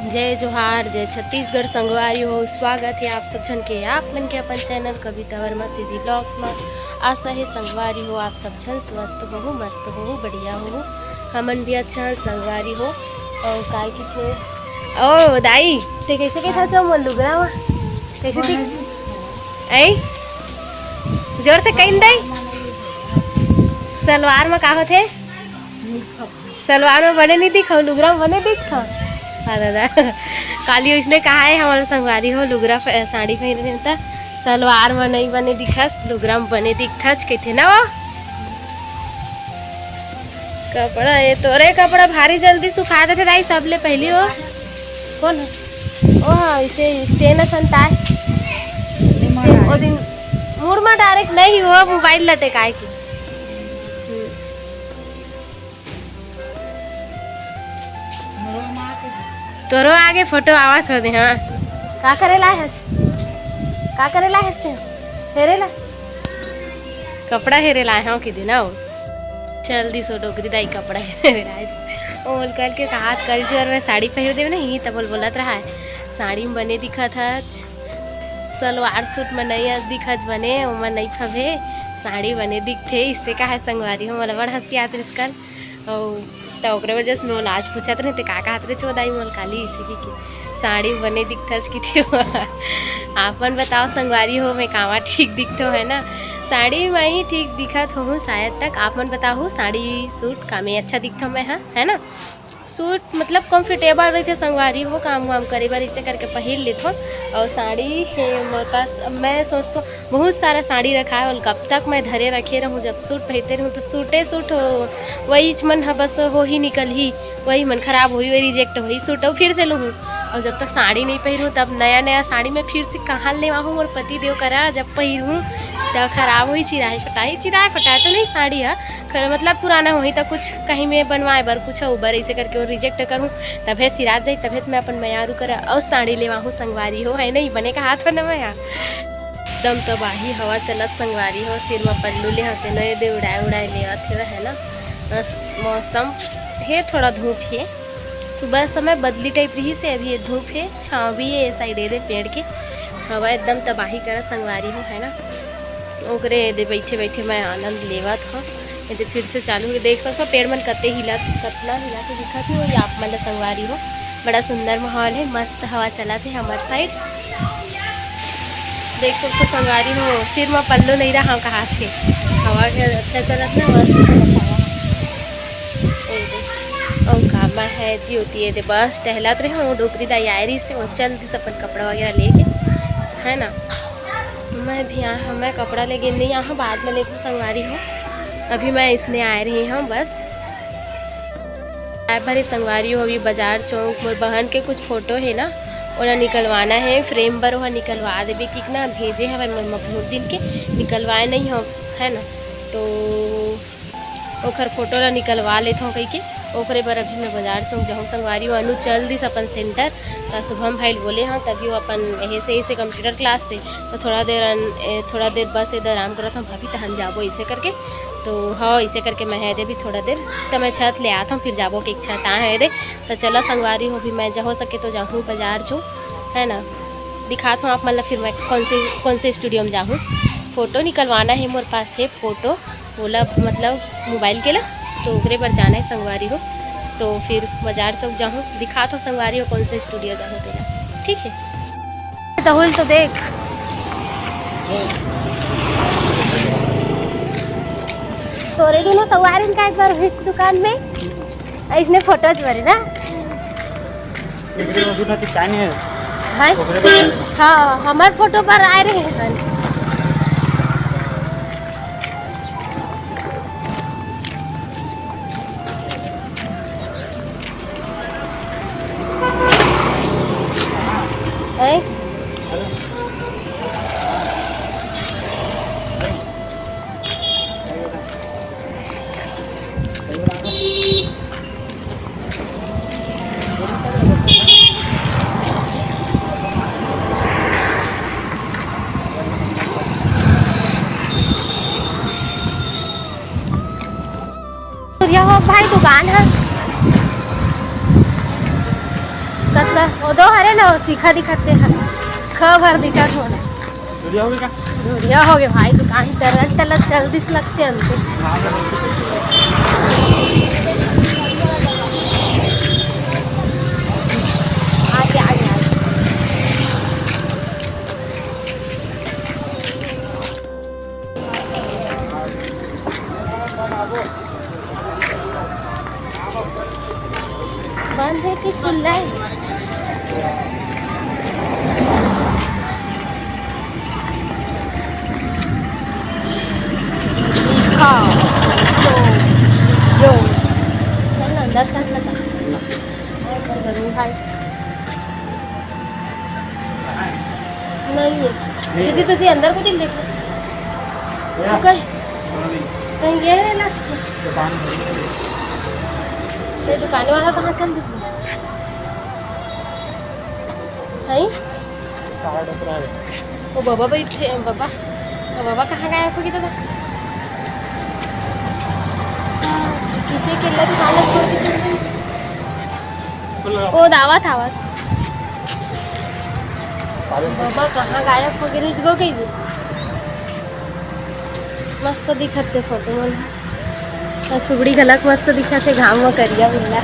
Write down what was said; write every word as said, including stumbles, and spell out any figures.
जय जोहार, जय छत्तीसगढ़ संगवारी हो। स्वागत हे आप सब झन के, आप मन के अपन चैनल कविता वर्मा सीजी ब्लॉग्स म। आशा हे संगवारी हो, आप सब झन स्वस्थ होहू, मस्त होहू, बढ़िया होहू। हमन भी अच्छा हन संगवारी हो। अउ काय किथे? ओ दाई, ते कैसे कैसे चो मोर लुगरा म? कैसे दिख? ऐ? जोर से कहिन दाई। सलवार म का होथे? सलवार में बने नहीं दिखा, लुगरा में बने दिखा। हाँ दादा, काली उसने कहा है हमारे संगवारी हो, लुगरा प-, साड़ी पहन रहे त सलवार में नहीं बने दिखस, लुगरा में बने दिखथच कहथे ना वो। कपड़ा ये तोरे कपड़ा भारी जल्दी सुखा देथे दाई, सबले पहली हो। कौन है? ओ हाँ, इसे स्टेन असन ताय। स्टेन, ओ दिन मुड़ मा डायरेक्ट नहीं हो, मोबाइल लटे काय की। हम्म। तोरो आगे फोटो आवत हो दे, हाँ। का करे लाए हस? का करे लाए हस ते? हेरे ला? कपड़ा हेरे लाए हूँ कि दिन आओ। चल दी सो डोकरी दाई कपड़ा हेरे लाए। ओ बोल कल के कहा कल जोर में साड़ी पहन देव नहीं, तब बोल बोलत रहा है। साड़ी में बने दिखत हच। सलवार सूट में नहीं दिखच बने, ओमा नहीं फबे। साड़ी बने दिखथे, इससे का है संगवारी हो, मोला बड़ हंसी आत रिस कल। अउ त ओकरे वजह से मैं ओला आज पूछत रहे, "ते का कहत रहे चोदाई मोल काली?" इसी की, की साड़ी में बने दिखथस कि थे। आप मन बताओ संगवारी हो, मैं कामा ठीक दिखथो है ना? साड़ी में ही ठीक दिखत होहूँ शायद तक। आप मन बताओ साड़ी सूट का में अच्छा दिखथो मैं, हाँ, है ना? सूट मतलब कंफर्टेबल रहिथे संगवारी हो, काम वाम करे बर इसे करके पहिर लेथो। अउ साड़ी हे मोर पास, अब मैं सोचथो बहुत सारा साड़ी रखा है, और कब तक मैं धरे रखे रहूँ, जब सूट पहनते रहूँ तो सूटे सूट हो, वही मन ह बस हो ही निकल ही, वही मन खराब होही, वही रिजेक्ट होही सूट, अउ फिर से लूँ। और जब तक साड़ी नहीं पहनूँ तब नया नया साड़ी मैं फिर से कहाँ ले आहूँ मोर पति देव करा, जब पहनूँ तब खराब होही, चिराही फटाही, चिराही फटाही तो नहीं साड़ी है, खैर, मतलब पुराना होही त कुछ कहीं में बनवाए बर कुछ अउ बर, ऐसे करके वो रिजेक्ट करहूँ, तभे सिरात जाई, तभे त मैं अपन मयारू करा अउ साड़ी लेवाहूँ संगवारी हो, है नहीं? बने कहा थो ना मैं। एकदम तबाही हवा चलत संगवारी हो, सिर म पल्लू ले हंसे न दे उड़ाए उड़ाए लेवत हे, है ना? बस मौसम हे थोड़ा धूप हे, सुबह समय बदली टाइप रही से, अभी ये धूप हे, छाँव भी हे ये साइड, ये दे पेड़ के। हवा एकदम तबाही करा संगवारी हो, है ना? ओकरे दे बैठे बैठे मैं आनंद लेवत हूँ। ये दे फिर से चालू हो, देख सकथो पेड़ मन कते हिलत, कतना हिला के दिखत हे, वही आप मन ला संगवारी हो। बड़ा सुंदर माहौल हे, मस्त हवा चलत हे हमर साइड। देख सकथो संगवारी हो, सिर म पल्लो नहीं रहा कहा थे, हवा के अच्छा चलत ना, मस्त चलत हवा। ए दे, अउ का मैं है ती होती है दे, बस टहलत रहे हूँ, डोकरी दाई आए रही से, वो चल दिस अपन कपड़ा वगैरह लेके, है ना? मैं भी आ, मैं कपड़ा लेके नहीं आ हूँ, बाद में लेके संगवारी हूँ। अभी मैं इसने आए रही हूँ बस। आए भरे संगवारी हो, अभी बाजार चौक मोर बहन के कुछ फोटो है ना, ओला निकलवाना है, फ्रेम बर ओहा निकलवा देबे कि ना, भेजे हवे मोर म बहुत दिन के, निकलवाए नहीं हो, है ना? तो ओखर फोटो ला निकलवा लेथव कहिके, ओकरे बर अभी मैं बाजार चौक जाहूँ संगवारी हो। अनु चल दिस अपन सेंटर, त शुभम भाई ल बोले हव, तभी वो अपन यही से, यही से कंप्यूटर क्लास से, तो थोड़ा देर अन-, ए, थोड़ा देर बस इधर आराम करत हव भाभी, तहन जाबो इसे करके। तो हाँ, इसे करके मैं है दे भी थोड़ा देर, तो मैं छत ले आत हव, फिर जाबो के इच्छा ता है दे। तो चला संगवारी हो, भी मैं जहाँ हो सके तो जाहूँ बाजार चौक, है ना, दिखात हव आप मन ला, फिर मैं कौन से, कौन से स्टूडियो में जाहूँ। फोटो निकलवाना है मोर पास है फोटो, ओला मतलब मोबाइल के ला, तो ओकरे बर जाना है संगवारी हो। तो फिर बाजार चौक जाहूँ, दिखात हव संगवारी हो कौन से स्टूडियो जाहूँ तेला, ठीक है। तहुल तो देख, तोरे दोनों तवारिन का एक बार बीच दुकान में ऐसने फोटोज बरे ना। एकरे में भी खातिर टाइम है। हाय। ओकरे पर टाइम है। हाँ, हमार फोटो पर आए रहे हैं। हैं? सूर्या हो भाई दुकान है। कत-, वो दो हरे ना, वो सीखा दिखाते हैं। खबर दिखा थोड़ा। बढ़िया हो गया। बढ़िया हो गया भाई, दुकान टलत टलत चल दिस लगते अंते। आगे, आगे, आगे। बंद है कि खुला है? सीखा। यो, यो। चल ना, अंदर चल ना। और चल, जरूर भाई। नहीं है। दीदी, तुझे अंदर को दिल देखो। कहीं, कहीं ये है ना? ये दुकान वाला कहाँ चल दिखा? हैं? वो बाबा बैठे हैं, बाबा। वो बाबा कहाँ गायब हो गया था? किसी के लिए दुकान छोड़ के चल गई। वो दावा था, आवाज। बाबा कहाँ गायब हो गए, रुक गो कहीं भी। मस्त दिखत थे फोटो मन। और सुगड़ी घलक मस्त दिखत थे, घाम में करिया बिल्ला।